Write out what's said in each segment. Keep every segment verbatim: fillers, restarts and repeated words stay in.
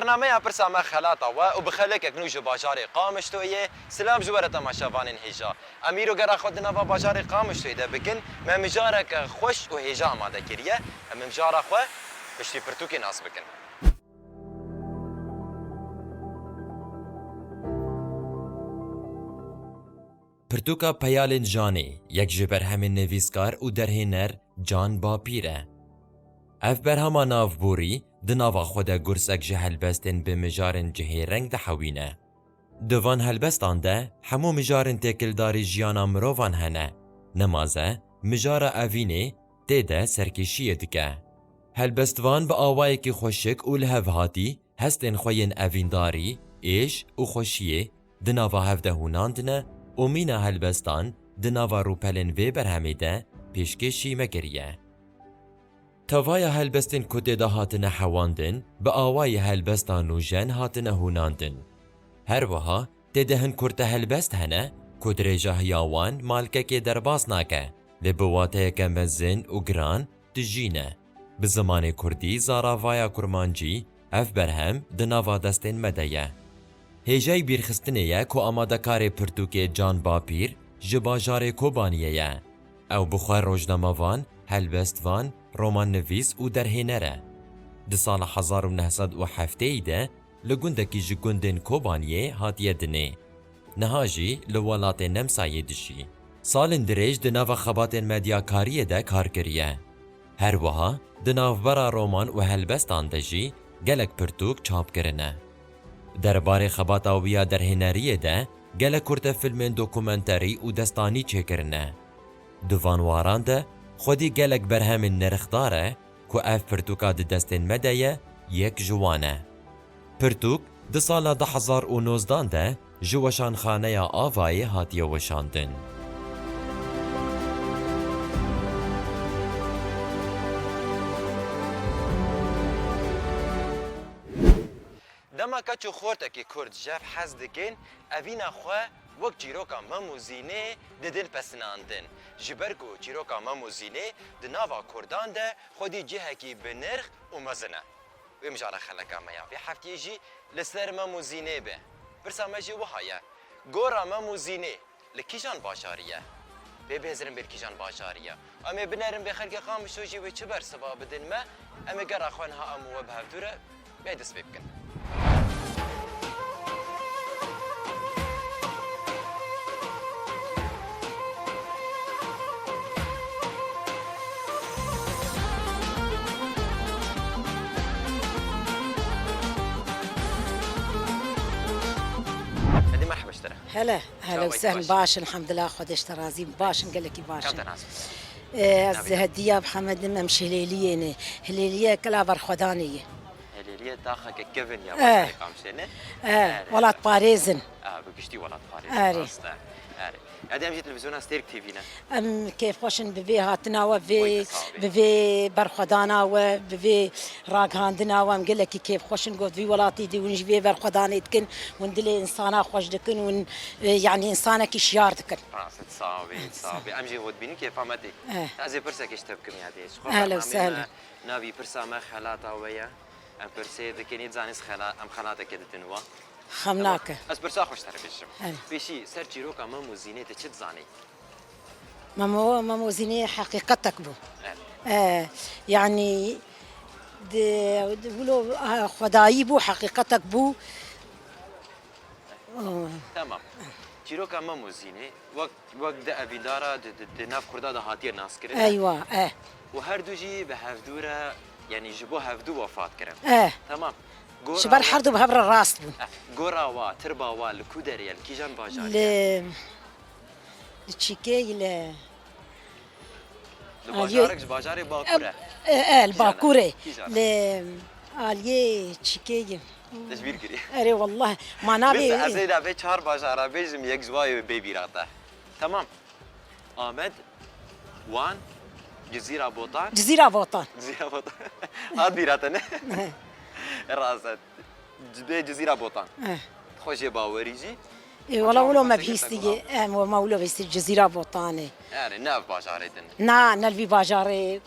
Nameya pirsa me xelata we û bi xelekek nû ji bajarê Qamişloyê. Silav ji we re temaşevanên hêja. Em îro gera xwe di nava bajarê Qamişloyê de bikin, me mijareke xweş û hêja amade kiriye. Em ê mijara xwe piştî pirtûkê nas bikin. Pirtûka Peyalên Janê, yek ji berhemên nivîskar û derhêner Can Bapîr e. Ev berhema navborî di nava xwe de gursek ji helbestên bi mijarên cihêreng dihewîne. Di van helbestan de hemû mijarên têkildarî jiyana mirovan hene. Nemaze, mijara evînê tê de serkêşiyê dike. Helbestvan bi awayekî xweşik û lihevhatî hestên xwe yên evîndarî, êş û xweşiyê di nava hev de hûnandine û mîna helbestan di nava rûpelên vê berhemê de pêşkêşî me kiriye. Tevaya helbestên ku tê de hatine hewandin, bi awayî helbesta nûjen hatine hûnandin. Her wiha tê de hin kurtehelbest hene ku dirêjahiya wan malkekê derbas nake, lê bi wateyeke mezin û giran tijî ne. Bi zimanê kurdî, zaravaya kurmancî, ev berhem di nava destên me de ye. Hêjayî bîrxistinê ye ku amadekarê pirtûkê Can Bapîr ji bajarê Kobaniyê ye. Ew bi xwe rojnamevan, helbestvan, romannivîs û derhêner e. Di sala hezar û neh sed û heftê de li gundekî ji gundên Kobaniyê hatiye dinê. Niha jî li welatê Nemsayê dijî. Salên dirêj di nava xebatên medyakariyê de kar kiriye. Her wiha di navbera roman û helbestan de jî gelek pirtûk çap kirine. Derbarê xebata wî ya derhêneriyê de gelek kurtefilmên dokumenterî û destanî çêkirine. Di van waran de xwedî gelek berhemên nirxdar e ku ev pirtûka di destên me de ye, yek ji wan e. Pirtûk di sala du hezar û nozdan de ji Weşanxaneya Avayê hatiye weşandin. Dema keç û xortekî kurd ji hev hez dikin, evîna xwe wek çîroka Mem û Zînê didin pesinandin. Ji ber ku çîroka Mem û Zînê di nava kurdan de xwedî cihekî bi nirx û mezin e. Wê mijara xeleka me ya vê heftiyê jî li ser Mem û Zînê be. Pirsa me jî wiha ye, gora Mem û Zînê li kîjan bajarî ye? Pê bihêzirin bê li kîjan bajarî ye? Em ê binerin bê xelkê Qamişlo jî wê çi bersiva bidin me? Em ê gera xwe niha em û we bi hevdû re bê dest pê bikin. Hadi merhaba ji te re. Hele, hele Çawa û sehlen, baş? Baş, elhamdulillah, Xwedê ji te razî, baş in, gelekî baş in. Kam te nas? Ee, ez Navê te? Hediya Mihemed im, em ji Hilêliyê ne. Hilêliye kela Berxwedanê ye. Hilêliye taxeke kevin ya Eh. bajarê Qamişê ne? Eh, Erê. Welatparêz in. Ah, bi giştî welatparêz in, Erê. Rast e. Erê. Hadi em jî televîzyona Stêrk T V ne. Em kêfxweş in bi vê hatina we, vê, Oy, te sağ ol. Bi vê berxwedana we, bi vê ragihandina we. Em gelekî kêfxweş in, got vî welatî dî hûn ji vê berxwedanê dikin, hûn dilê insana xweş dikin, hûn, e, yanî insanekî şiyar dikin. Rast e, sağ ol, sağ ol. Em jî hûn dibînin kêfa me tê. Eh. Ez ê pirsekê ji te bikim ya dê. Ji xwe Ehlen bernameyê sehlen. Me navî pirsa me xelata we ye. Em pirsê dikin, yê zanî xela-, em xelateke didin we. Xem nake. Ez pirsa xwe ji te re bêjim. Hele. Pêşî ser çîroka Mem û Zînê tu çi dizanî? Memo, Memo Zînê heqîqetek bû. Evet. Ee, yanî di, di wilo, ah, xwedayî bû, heqîqetek bû. Oh. Tamam. Çîroka Mem û Zînê wek, wek di evîndara di, di, di nav Kurda de hatiye naskirin. Eywa, eh. Û her du jî bi hevdû re, yanî ji bo hevdû wefat kirin. Eh. Tamam. Ji ber her du bi hev re rast bûn. Eh, gora wa, tirba wa li ku derê ye, li kîjan bajarî ye? Li, li Çîkê, li Li aliyê, bajarek ji bajarê Bakur e. E, e, li Kîjan e? Bakur e. Kîjan e? Li aliyê Çîkê ye. Te ji bîr kirî. Erê, wellah. Ma nabê. Neyse, ez ê de vê çar bajara bêjim, yek ji wa bê bîra te. Tamam. Amed, Wan, Cizîra Botan. Cizîra Botan. Cizîra Botan. Hat bîra te ne? Rast e. Bê Cizîra Botan. Eh. Xwe jê bawerî jî. Ê, wela wilo me bihîstiye. Em, me wilo bihîstiye Cizîra Botanê. Erê, ne ev bajarê din. Na, ne li vî bajarê.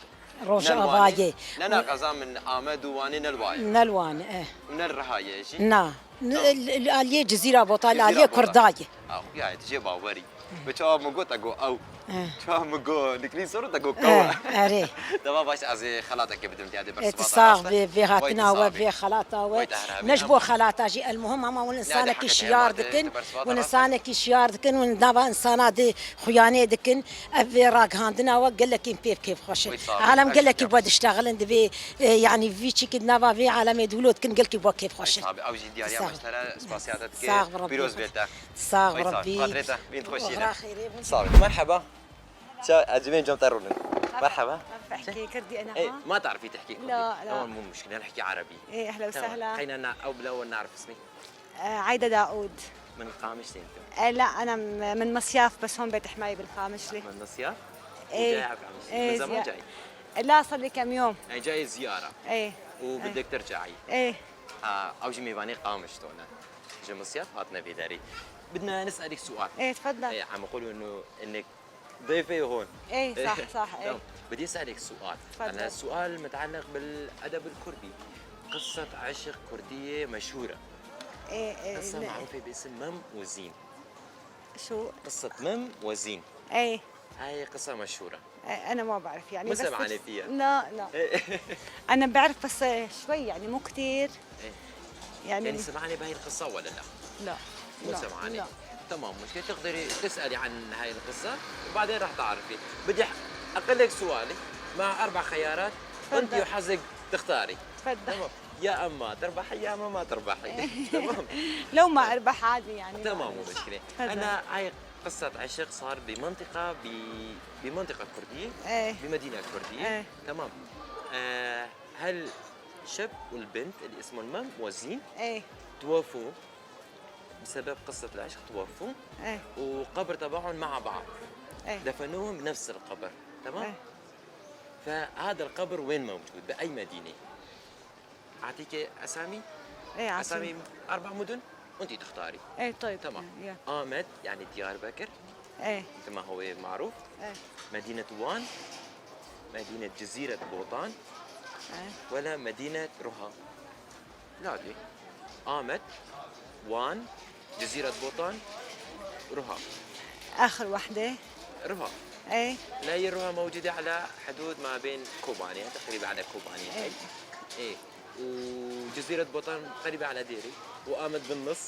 Rojavayê. Ne li Wanê. Ne, ne, qeza min Amed û Wanê ne li wa ye. Ne li Wanê, eh. Û ne li Rihayê jî? Na. Tamam. Li, li aliyê Cizîra Botan, li Cizîra aliyê Botan. Kurda ye. Ah, ya, tu jê bawerî. Bi çawa min got, te got ew. Eh. Çawa min got, niklî sor, te got kew. Eh, erê. Dema baş, ez ê xelatekê bidim, diya dê. Eh, tu bersivata sax rast e. Vê, vê hatina we, vê xelata we. Vay te herabî. Ne ji bo xelata jî, elmuhim, ama hûn insanekî şiyar dikin, hûn insanekî şiyar dikin, hûn nava insana dê xuyanê dikin. Ev vê ragihandina we gelekî pê kêfxweş e. Wî sax be, Alem gelekî xweşî be. Diştexilin divê, e, yanî vî çîkî di nava vê alemê di wilo dikin, gelkî bo kêfxweş e. Wî sax be. Ew jî diyariya me ji te re, spasiya te dike. Sax be Rebbî. Pîroz bê te. Sax be Rebbî. Wî sax be. Xatirê te, bîn xweşî ne. Sax be. Merheba. Ça, ez divêm cem te rolin. Merheba. Behkî kirdî ena. Ey, ma tarifî tehkî kurdî. La, la. Tamam, mû muşkîl, nehkî erebî. Ey, ehla we sehla. Qeyna na, ew bila we narif ismî. آه، عايدة داوود. من قامشلي انت؟ آه، لا، أنا م-، من مصياف، بس هون بيت حماية بالقامشلي. من مصياف؟ إيه. وجاي على قامشلي. إيه، من زمان زي-، جاي؟ لا، صار لي كم يوم. يعني جاي زيارة. إيه. وبدك إيه. ترجعي؟ إيه. آه، أو جي ميباني قامش تونا. جي مصياف هاتنا في داري. بدنا نسألك سؤال. إيه، تفضل. إيه، عم يقولوا إنه إنك ضيفة هون. إيه، صح، صح، إيه. تمام. بدي أسألك سؤال. تفضل. أنا سؤال متعلق بالأدب الكردي. قصة عشق كردية مشهورة. إيه، إيه، قصة لا. معروفة باسم مم وزين. شو؟ قصة مم وزين. إيه. هاي قصة مشهورة. إيه، أنا ما بعرف، يعني، مو بس سمعانة فيها. لا، لا. إيه. أنا بعرف، بس شوي، يعني، مو كتير. إيه. يعني يعني سمعانة بهاي القصة ولا لا؟ لا. مو لا، سمعانة. لا. تمام، مشكلة تقدري تسألي عن هاي القصة وبعدين راح تعرفي. بدي أح-، أقول لك سؤالي مع أربع خيارات، تفضل. أنت وحظك تختاري. تفضل. تمام. يا أما تربحي يا أما ما تربحي. تمام. لو ما أربح عادي يعني، تمام، مو معلش. مشكلة. تفضل. أنا هاي قصة عشق صار بمنطقة ب-، بمنطقة كردية، إيه. بمدينة كردية. إيه. تمام. آه، هالشاب والبنت اللي اسمهم مم وزين إيه. توفوا بسبب قصة العشق، توفوا. إيه. وقبر تبعهم مع بعض. إيه. دفنوهم بنفس القبر. تمام؟ إيه. فهذا القبر وين موجود؟ بأي مدينة؟ أعطيك أسامي؟ إيه، أعطيني. أسامي أربع مدن، وأنتي تختاري. إيه، طيب. تمام. إيه، يا. آمد، يعني ديار بكر، إيه. مثل ما هو معروف. إيه. مدينة وان، مدينة جزيرة بوطان، إيه. ولا مدينة رها؟ لا أدري. آمد، وان، جزيرة بوطان، رها. آخر وحدة. رها. إيه. لا، هي رها موجودة على حدود ما بين كوباني، تقريبًا على كوباني. إيه. إيه. إيه. وجزيرة بوطان قريبة على ديري، وآمد بالنص،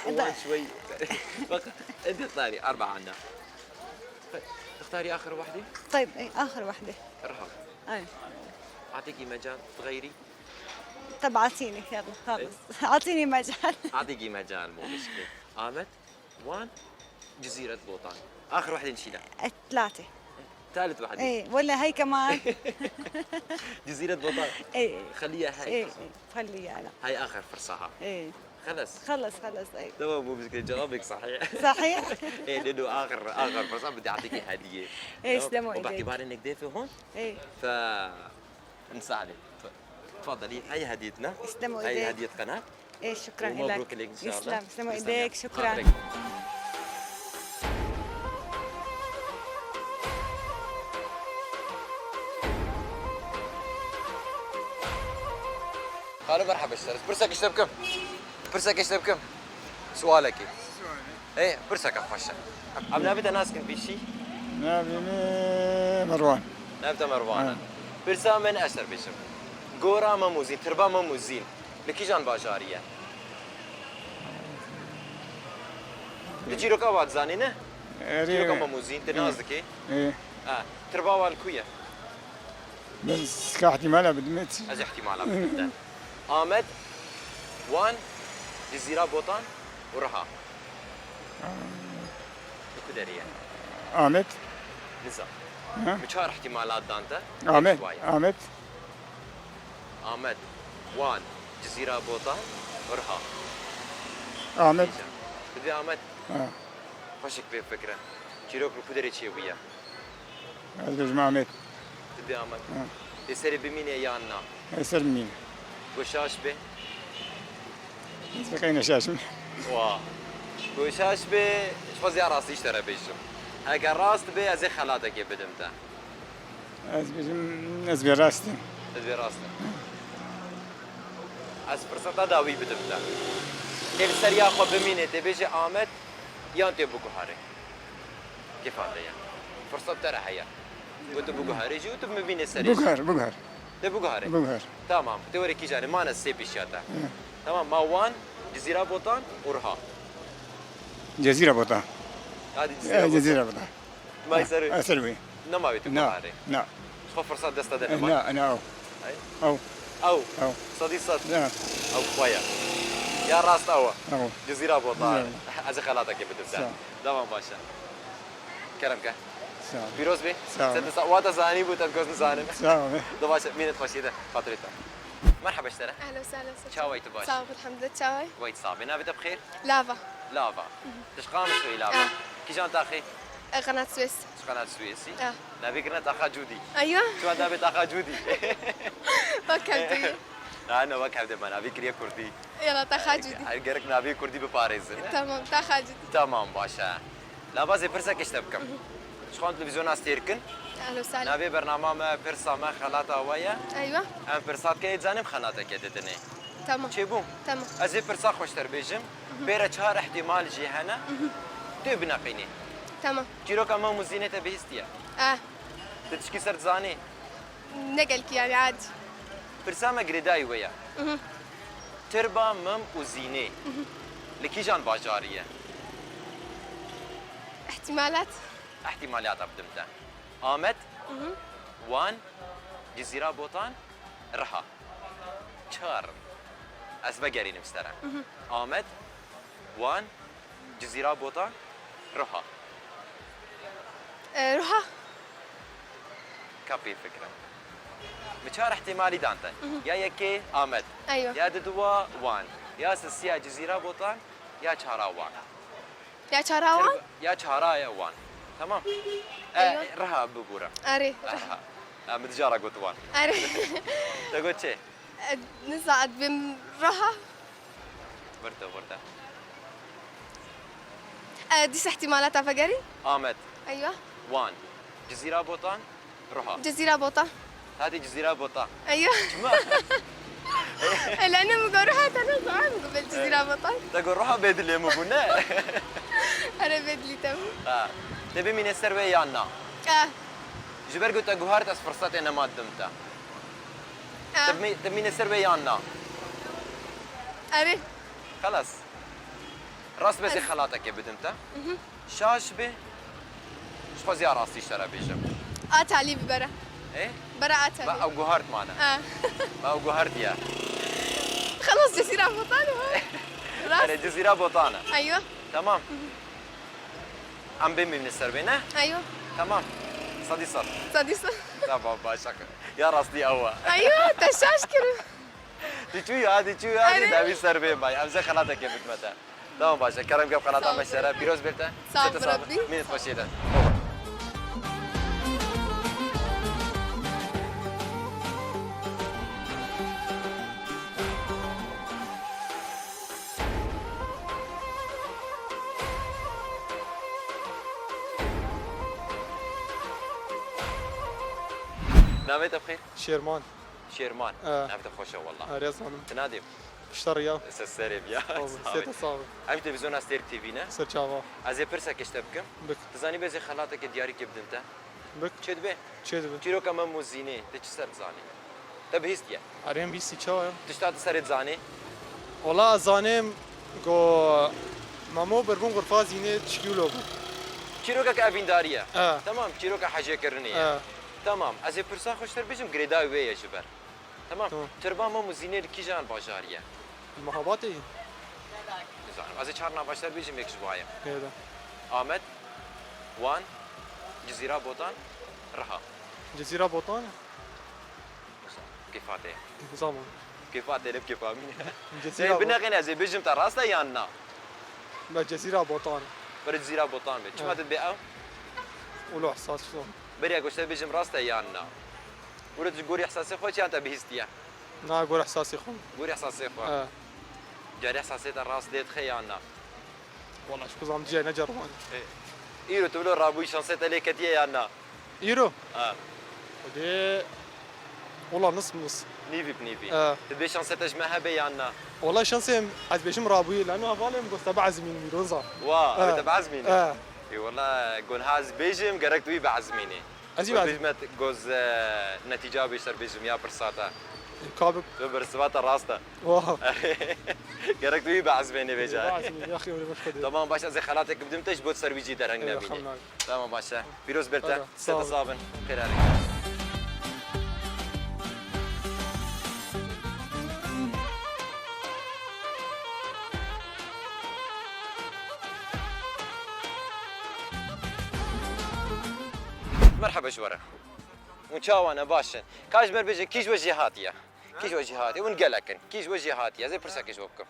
وان شوي. بقى، أنت اختاري، أربعة عنا. اختاري آخر وحدة. طيب، إيه، آخر وحدة. رها. إيه. أعطيكي مجال تغيري. طب أعطيني، يلا، خلص. إيه. أعطيني مجال. أعطيكي مجال، مو مشكلة. آمد، وان، جزيرة بوطان. آخر وحدة نشيلها. الثلاثة. ثالث وحدة. إيه، ولا هاي كمان. جزيرة بوطان. إيه. خليها هاي. إيه، إيه، خليها هلا. هاي آخر فرصة ها. إيه. خلص. خلص، خلص، إيه. تمام، مو مشكلة، جوابك صحيح. صحيح؟ إيه، لأنه آخر، آخر فرصة بدي أعطيكي هدية. إيه، تمام؟ يسلموا إيديك. وباعتبار إنك ضيفة هون، إيه. ف نساعدك. تفضلي، هاي هديتنا. يسلموا هاي إيديك. هدية قناة. إيه، شكرًا ومبروك إلك. لك إن شاء الله. يسلم، يسلموا إيديك، شكرًا. خاطرك. Xalo, merheba ji te re. Pirsek ji te bikim. Pirsek ji te bikim. Sualekê. Ê, pirseke xweş e. Em navê te nas kin pêşî? Navê min Merwan. Navê te Merwan e. Ha. Pirsa min ez te re bêjim. Gora Mem û Zîn, tirba Mem û Zîn, li kîjan bajarî ye? Tu çîroka wan dizanî ne? Erê. Çîroka Mem û Zîn, tu nas dikî? Ê. Ha, tirba wan li ku ye? Min sika ihtimala bidim. Ez ihtimala bidim te. Amed, Wan, Cizîra Botan û Riha. Li ku derê ye? Amed. Nizam. Ha? Min çar ihtimalat dan te. Amed. Eş waye. Amed. Amed, Wan, Cizîra Botan û Riha. Amed. Dibê Amed. Ha. Xweşik pê fikre. Çîrok li ku derê çêbûye? Ez bêjim Amed. Tu dê Amed. Ha. Lê serê bimîne yan na? Ez ser bimîne. Ku şaş be? Ez qey ne şaş im. Wa. Ku şaş be, ji xwe ziya rastî ji te re bêjim. Eger rast be, ez ê xelatekê bidim te. Ez bêjim, ez bê rast im. Ez bê rast im. Ez firseta dawî bidim te. Tê li ser ya xwe bimînê, tê bêjê Amed yan tê biguherê. Kêfa te ye. Firset te re heye. Û tu biguherê jî û tu bimînê serê jî. Biguher, biguher. Tê biguherê? Biguher. Tamam. Tê were kîjanê? Mane sê pêşiya te. Hı. Tamam, ma Wan, Cizîra Botan û Riha. Cezîra Botan. Hadi Cizîra Botan. Cezîra Botan. May ser. Ha, ser wê. Nema wê tu Na, biguherê. Na. Ji xwe firsat desta de nema. Na, na, ew. Ay. Ew. Ew. Ew. Sedî sed. Na. Ew xwe ye. Ya rast ew e. Ew. Cizîra Botan. Cizîra Botan. Ez ê xelatekê bidim te. Sağ ol. Devam baş e. Kerem ke. Sağ ol. Pîroz bê. Sağ ol. Sen de sa-, wata zanî bû, te goz nizanin. Sağ ol. De baş e, mînet xweşî de. Xatirê te. Merhaba ji te re. Ehlen sahlen. Çawa yî tu baş? Sağ ol, elhamdülillah, çawa yî? Wayî sax bê. Navê te bi xêr? Lava. Lava. Tu ji Qamişlo yî Lava? Ah. Kîjan taxê? E, Qenat Suez. Ji Qenat Suez î? Ah. Navê kirine taxa Cûdî. Eywa. Çima navê taxa Cûdî? Wek hevdû yî. Na, na, wek hevdê me navê kiriye Kurdî. Yala, taxa Cûdî. Her gerek navê Kurdî biparêzin. Tamam, taxa Cûdî. Tamam, baş e. Lava ez ê pirsek ji te bikim. Ji xwe em televîzyona Stêrk in. Ehlen sahlen. Navê bernama me, pirsa me, xelata we ye. Eywa. Em pirsa dike, ê dizanim xelateke didinê. Tamam. Çêbû? Tamam. Ez ê pirsa xwe ji te re bêjim. Pê re çar ihtimal jî hene. Tu yê bineqînî. Tamam. Çîroka Mem û Zînê te bihîstiye? Eh. Tu tişkî ser dizanî? Ne gelkî, yani, adî. Pirsa me girêdayî we ye. Mhm. Tirba Mem û Zînê li kîjan bajarî ye? Îhtîmalat. Îhtîmalata bidim te. Amed, Mhm. Wan, Cizîra Botan, Riha. Çar. Ez vegerînim ji te re. Mhm. Amed, Wan, Cizîra Botan, Riha. E, Riha. Kapî fikre. Min çar ihtimalî dan te. Mhm. Ya yekê Amed. Eywa. Ya diduwa Wan. Ya sisiya Cizîra Botan. Ya çara Wan. Ya çara Wan? Ya çara ya Wan. Tamam. E, Eywa. Riha bibûre. Erê, Riha. Riha. E, min dijara got Wan. Erê. Te got çi? E, niza, ez dibêm Riha. Birte, birte. E, dîsa ihtimalata vegerî? Amed. Eywa. Wan. Cizîra Botan. Riha. Cizîra Botan. Hadi Cizîra Botan. Eywa. Çima? Ela ne mi got Riha, te ne got, em got Cizîra Botan. Te got Riha bê dilê min bû, ne? Erê bê dilî te bû. Ha. Te bimîne ser wê yan na? E. Ji ber ku te guhart ez firsetê nema didim te. E. Te bimî-, te bimîne ser wê yan na? Erê. Xelas. Rast be ez ê xelatekê bidim te. Mhm. Şaş be. Ji xwe ziya rastî ji te re bêjim. A talî bi bere. Ê? Bere a talî. Ba ew guhart mane. Ha. Ba ew guhart ya. Xelas, Cezîra Botan e. Rast. Erê, Cezîra Botan e. Eywa. Tamam. Em bê mîmne ser bê, ne? Eywa. Tamam. Sedî sed. Sedî sed. Tamam, baş e. Ya rastî ew e. Eywa, te şaş kirin. Diçû ya, diçû ya, Erê. Dawî ser bê may. Em zê xelatekê bidme te. Tamam, baş e. Kerem gel xelata Sağ ol, me şere. Rebî. Pîroz bê te. Sağ ol, Rebî. Mînet xweşê de. Navê te bi xêr? Şêrman. Şêrman. E. Navê te xweş e wela. Erê zanim. Tu nadî? Pişta riya. Se serê biya. Sağ ol. Sê te sağ ol. Ev televîzyona Stêrk T V ne? Ser çava. Ez ê pirseke ji te bikim. Bik. Tu zanî bê ez ê xelateke diyarîkê bidim te? Bik. Çê dibe? Çê dibe. Çîroka Mem û Zînê, te çi ser dizanî? Te bihîstiye? Erê em bihîstî çawa ye? Tişta tu serê dizanî? Wala ez zanim ku Memo birbûn xurfa Zînê tişkî wilo bû. Çîrokeke evîndarî ye. E. Tamam, çîroka hecêkirinê ye. E. Tamam, ez ê pirsa xwe ji te re bêjim, girêdayî wê ye ji ber. Tamam. Tamam. Tirba Mem û Zînê li kîjan bajarî ye? Mehabatê yî? Nizanim. Ez ê çar nava ji te re bêjim, yek ji wa ye. Hêde. Amed, Wan, Cizîra Botan, Riha. Cizîra Botan e? Kêfa te ye. Zaman. Kêfa te ne, kêfa min e. Cizîra Te Botan. Bineqîne, ez ê bêjim te rast e yan na? Me Cizîra Botan. Bere Cizîra Botan be. Çima Evet. tu dibê ew? Wilo ihsas xwe. Beriya ku ji te bêjim rast e yan na? Wilo tu ji gorî ihsasê xwe çi yan te bihîstiye? Na, gorî ihsasê xwe. Gorî ihsasê xwe. He. Carî ihsasê te rast lê dixe yan na? Wala, ji ku zam ciyayê neceribane. E, îro tu wilo rabûyî şansê te lê ketiye yan na? Îro? Ha. Dê, wala nis nis. Nîvî bi nîvî. E. Tu dibê şansa te ji me hebe yan na? Wala şansê em, ez bêjim rabûyî, lano hevalê min goste biezmîn mîroza. Wa, E. ew te biezmîne? E. Ê wala, gon ha ez bêjim, gerek tu wî biezmînî. Ez ê Gon biezmînim. bêjim, goz, e, netîca bê ser bêjim ya pirsa te. Kabik. Tu bersiva te rast e. Wa. Gerek tu wî biezmînî vêca. Biezmîn, ya xiyê wê baş xwedê. Tamam, baş, ez ê xelatek bidim te, ji bo ser wî jî dereng nebînî. Elhamdülillah. Tamam, baş e. Pîroz ber te, Hadi, sağ ol. Sê te sabin. Xêr erê. Merhaba ji we re. Hûn çawa ne, baş in? Ka ji me re bêjin, kî ji we jê hatiye? Kî ji we jê hatiye? Hûn gelek in. Kî ji we jê hatiye? Ez ê pirsekê ji we bikim.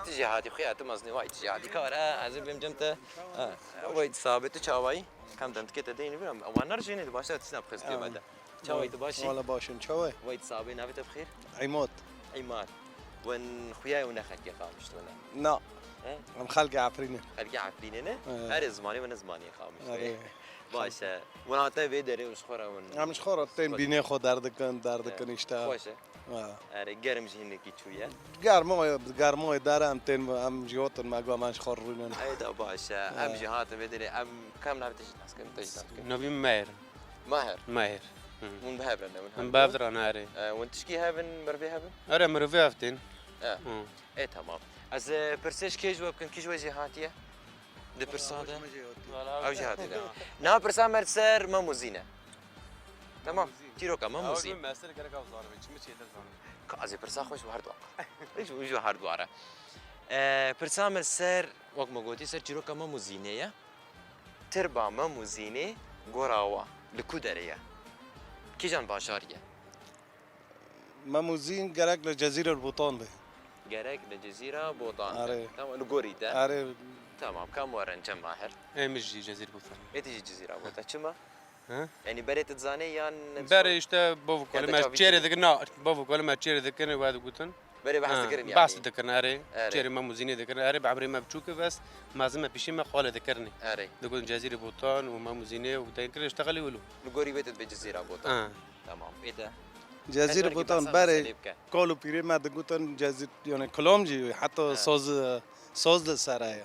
Tu jê hatî, xuya tu mezin î, vay tu jê hatî. Kar e, ez ê bêm cem te. Ha, vay tu sabê, tu çawayî? Kam demtikê te deyî vir, em wan nerjênê, tu baş e, tiştî nabixistê me te. Çawayî, tu baş î? Wala baş in, çawa ye? Vay tu sabê, navê te bi xêr? Îmad. Îmad. Wen xuya ye û ne xelkê Qamişlo ne? Na. He? Em xelkê Efrînê. Xelkê Efrînê ne? He. Erê, zimanê we ne zimanê Qamişlo ye. Erê. Baş e. Wen hate vê derê û ji xwe re wen. Em ji xwe re tên bînê xwe derdikin, derdikin işte. Xweş e. Ha. Erê, germ jî hinekî çûye. Germoyê, germoyê dere em tên, em jî gotin me, got, em ji xwe rûnin. Ey da baş e. Ha. Em jî hatin vê derê, em kam navê te jî nas kirin, te jî nas kirin. Navî Meher. Meher. Meher. Hı. Hûn bi hev re ne, hûn Em hev bi hev re ne, erê. E, hûn tişkî hev in, mirovê hev in? Erê, mirovê hev tên. E. Hı. E, tamam. Ez, e, pirsê ji kê ji we bikim, kî ji we jê hatiye? Di pirsa de. Ew jî hatiye de. Niha pirsa me li ser Mem û Zîn e. Tamam. Çîroka Mem û Zîn. Mesele gerek ew zanibe. Çi mi çêtir zanibe? Ka ez ê pirsa xwe ji her dua. Ji, ji her dua re. E, pirsa me li ser, wek me gotî, ser çîroka Mem û Zînê ye. Tirba Mem û Zînê gora wa li ku derê ye? Kîjan bajarî ye? Mem û Zîn gerek li Cezîrê Botan be. Gerek li Cezîra Botan be. Erê. Tamam, li gorî te. Erê. Tamam, kam werin Cem Mahir? Ê min jî Cezîr Botan. Ê tu jî Cezîra Botan. Çima? Hı? Yanî berê tu dizanê yan Berê işte bavuk Yan kolê te me çavî çêrê kiriye? dikin, na, bavuk kolê me çêrê dikin, we digutin. Berê behs Ha, dikirin yani. Behs dikirin, erê. Erê. Çêrê Mem û Zînê dikirin, erê, bi emrê me biçûk bes, mezin me pişî me xalê dikirinê. Erê. Digutin Cezîrê Botan û Mem û Zînê û te kirin işte xelî wilo. Li gorî wê tu dibê Cezîra Botan. Ha. Tamam, ê te. Cezîrê Botan berê kol û pîrê me digutin Cezîr, yani kilam jî, heta soz, soz li ser heye.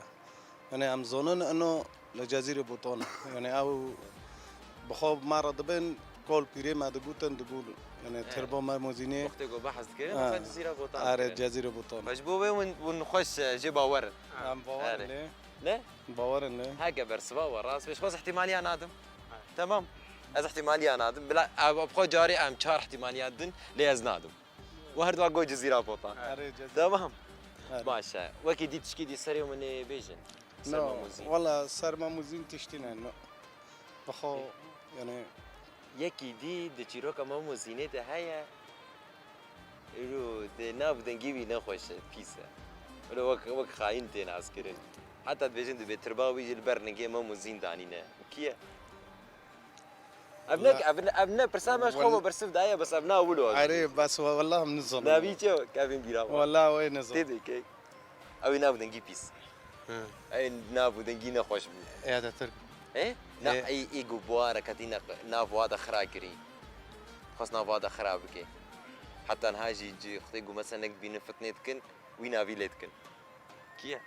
Yani em zonin ino li Cezîrê Botan e. Yani ew bi xwe me re dibin, kol pîrê me digutin, digot, yani tirba Mem û Zînê. Wextê ku behs dikirin, Ha. wextê Cezîra Botan Erê, dikirin. Cezîrê Botan. Xwe ji bo wê hûn, hûn xweş, e, jê bawer in. Em bawer Erê. in lê. Ne? Bawer in lê. Heke bersiva we rast bê, ji xwe ez ihtimaliya nadim. Tamam. Ez ihtimaliya nadim. Bila, ev, bi xwe carê em çar ihtimaliya din, lê ez nadim. We her dua got Cezîra Botan. Erê, Cezîra. Tamam. Erê. Baş e. Wekî dî tişkî dî serê min ê bêjin. Ser No, Mem û Zîn. Wala ser Mem û Zîn tiştî ne, no. Bi xwe, yani Yekî dî di çîroka Mem û Zînê de heye. Îro di nav dengê wî nexweş e, pîs e. Îro wek, wek xayîn tê naskirin. Heta dibêjin dibê tirba wî jî li ber ningê Mem û Zîn danîne. Kî ye? Ev ne, Wala- ev ne, ev ne pirsa me ji xwe Wal- bersiv daye, bes ev na wilo. Erê, bes we-, wala em nizanin. Navî çi ye? Kevin bîra me. Wala wê nizanin. Tê de kek. Ew ê nav dengî pîs. Hı. Ew ê nav û dengî nexweş bû. Ê Atatürk. Ê? Na, Ê. ê, ê ku buhara ketîne nav wa de xira kirî. Xwest nav wa de xira bike. Heta niha jî ci-, xwedê ku mesela nek dibînin fitnê dikin, wî navî lê dikin. Kî ye?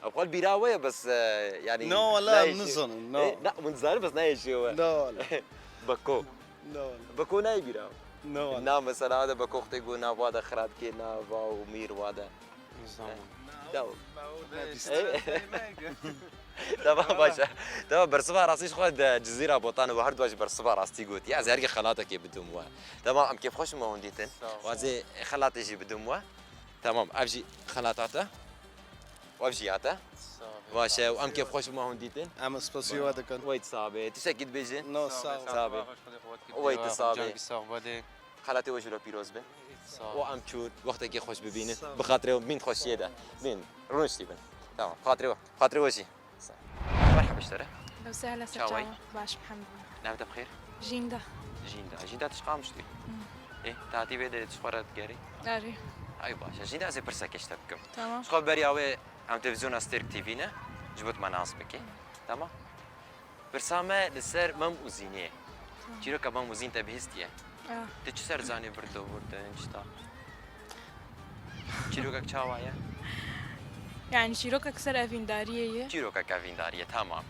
Ev xwe bîra we ye, bes, e, yani, No, wala, nayê em şê-, nizanin, no. E, na, min zanin, bes nayê şê we. No, wala. Beko. No, wala. Beko nayê bîra we. No, wala. Na, mesela, de Beko xwedê ku nav wa de xira dike, nav wa û mîr wa de. Nizanim. Tamam. Tamam, baş e. Tamam, bersiva rastî ji xwe de Cizîra Botan û her du jî bersiva rastî gotiye. Ez herkê xelatekê bidim we. Tamam, em kêfxweş me hûn dîtin. Sağ ol. Û ez ê xelatê jî bidim we. Tamam, ev jî xelata te. Û ev jî ya te. Sağ ol. Baş e, û em kêfxweş me hûn dîtin. Em spasiya we dikin. Weyt sabe. Tiştekî dibêjin? No, sağ ol. Sabe. Weyt sabe. Cangî sax be. Xelatê we jî re pîroz be. Sağ ol. Û em çûn, wextekî xweş bibînin. Sağ ol. Bi xatirê min xweşiyê de. Bin, rûniştî bin. Tamam, bi xatirê we, bi xatirê we jî. Merhaba ji te re. Ew sehla ser çawa. Baş, elhamdulillah. Navê te bi xêr? Jînda. Jînda. Jînda, tu ji Qamişlî? Hmm. Ê, tu hatî vê derê, tu ji xwe re digerî? Erê. Ay baş e. Jînda, ez ê pirsekê ji te bikim. Tamam. Ji xwe beriya wê em televîzyona Stêrk T V ne, ji bo tu me nas bikî. Tamam. Pirsa me li ser Mem û Zînê. Tamam. Çîroka Mem û Zîn te bihîstiye? Ah. Tu çi ser zanî birdo, birdo, çi ta? Çîrokek çawa ye? Yani çîrokek ser evîndariyê ye. Çîrokek evîndariyê, tamam.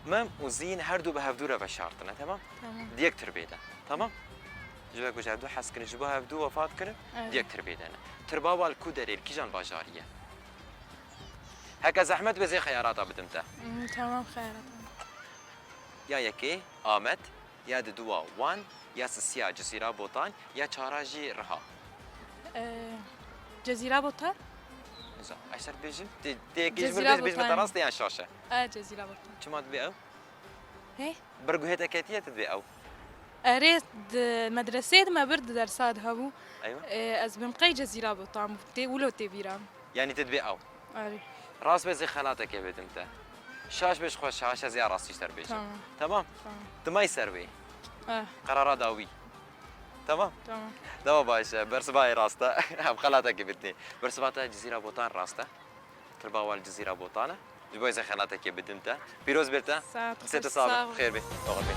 Mem û Zîn her du bi hevdû re veşartine, tamam? Tamam. Di yek tirbê de, tamam? Ji ber ku ji hevdû hez kirin, ji bo hevdû wefat kirin, Evet. Di yek tirbê de ne. Tirba wan li ku derê, li kîjan bajarî ye? Heke zehmet be zê xeyarata bidim te. Hmm, tamam, xeyrat. Ya yekê Amed, ya diduwa Wan, ya sisiya Cizîra Botan, ya çara jî Riha. Ee, Cezîra Botan? Niza, ez ser bêjim, tê, tê yekê ji Cezîra min bêjim, bêjim te Botan. Rast e yan şaş e? E, Cezîra Botan. Çima dibê ew? He? Ber guhê te ketiye, tu dibê ew. Erê, di medreseyê de me bir di dersa de hebû. Eywa. Ee, ez bim qey Cezîra Botan bû. Tê wilo tê bîra. Yanî tu dibê ew. Erê. Rast be zê xelatekê bidim te. Şaş be ji xwe şaş, ez ya rastî ji te bêjim. Tamam. Tamam? Tamam. Tu may ser wê. Eh, Qerara dawî. Tamam? tamam. Dema baş e. Bersiva yê rast e. Em xelatekê bitinî. Bersiva te Cizîra Botan rast e. Tirba wan li Cizîra Botan e. Ji bo zê xelatekê bidim te. Pîroz bê te. Sağ ol. Qisê te sax be. Xêr be. Oxir be.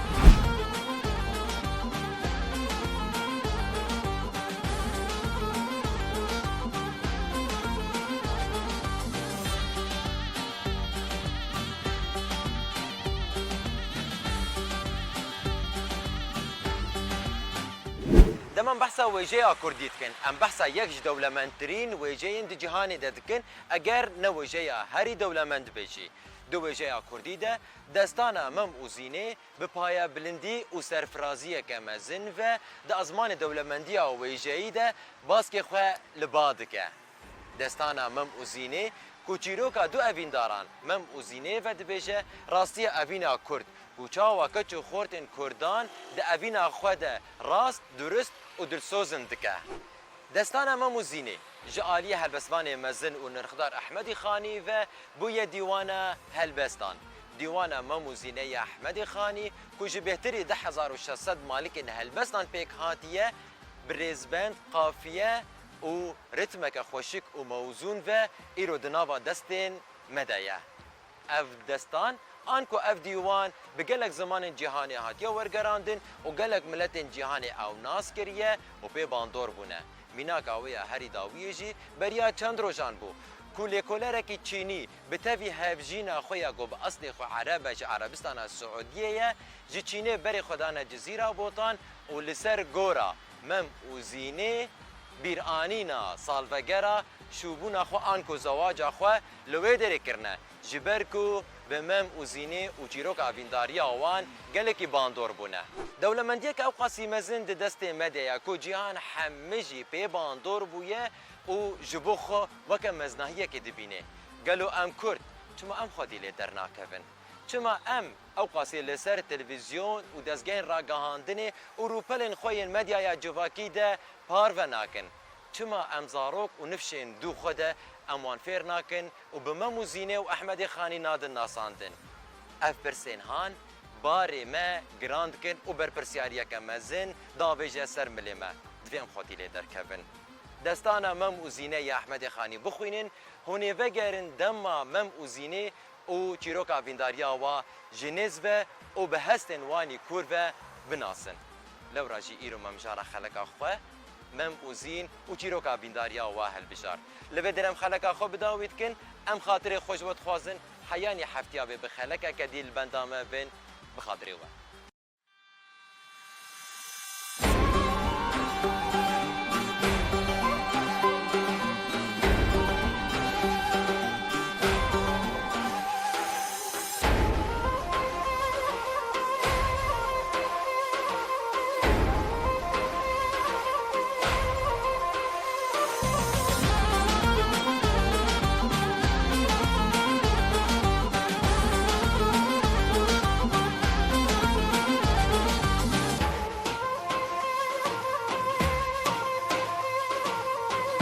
Dema em behsa wêjeya kurdî dikin, em behsa yek ji dewlemendtirîn wêjeyên di cîhanê de dikin, eger ne wêjeya herî dewlemend be jî. Di wêjeya kurdî de destana Mem û Zînê bi payebilindî û serfiraziyeke mezin ve di ezmanê dewlemendiya wêjeyî de baskê xwe li ba dike. Destana Mem û Zînê ku çîroka du evîndaran Mem û Zînê ve dibêje, rastiya evîna kurd ku çawa keç û xortên kurdan di evîna xwe de rast, durist û dilsoz in dike. Destana Mem û Zînê ji aliyê helbestvanê mezin û nirxdar Ehmedî Xanî ve bûye dîwana helbestan. Dîwana Mem û Zînê ya Ehmedî Xanî ku ji bêhtirî du hezar û şeş sed malikên helbestan pêk hatiye, bi rêzbend, qafiye û ritmeke xweşik û mewzûn ve îro di nava destên me de ye. Ev destan, anku ev dîwan bi gelek zimanên cîhanê hatiye wergerandin û gelek miletên cîhanê ew nas kiriye û pê bandor bûne. Mînaka wê ya herî dawiyê jî beriya çend rojan bû ku lêkolerekî çînî bi tevî hevjîna xwe ya ku bi eslê xwe ereb e, ji Erebistana Siûdiyê ye, ji Çînê berê xwe dane Cizîra Botan û li ser gora Mem û Zînê bîranîna salvegera şûbûna xwe anku zewaca xwe li wê derê kirine, ji ber ku bi Mem û Zînê û çîroka evîndariya wan gelekî bandor bûne. Dewlemendiyeke ewqasî mezin di destê me de ye ku cîhan hemî jî pê bandor bûye û ji bo xwe weke meznahiyekê dibîne. Gelo em Kurd, çima em xwedî lê dernakevin? Çima em ewqasî li ser televîzyon û dezgehên ragihandinê û rûpelên xwe yên medyaya civakî de parve nakin? Çima em zarok û nifşên dû xwe de em wan fêr nakin û bi Mem û Zînê û Ehmedê Xanî nadin nasandin? Ev pirsên han barê me giran dikin û berpirsiyariyeke mezin davêje ser milê me. Divê em xwedî lê derkevin. Destana Mem û Zînê ya Ehmedê Xanî bixwînin, hûn ê vegerin dema Mem û Zînê û çîroka vîndariya wa ji nêz ve û bi hestên wanî kûr ve binasin. Lewra jî îro me mijara xeleka xwe, Mem û Zîn û çîroka vîndariya wa hilbijart. Li vê derê em xeleka xwe bi dawî dikin, em xatirê xwe ji we dixwazin, heyanî heftiya vê bi xelekeke dî li benda me bin, bi xatirê we.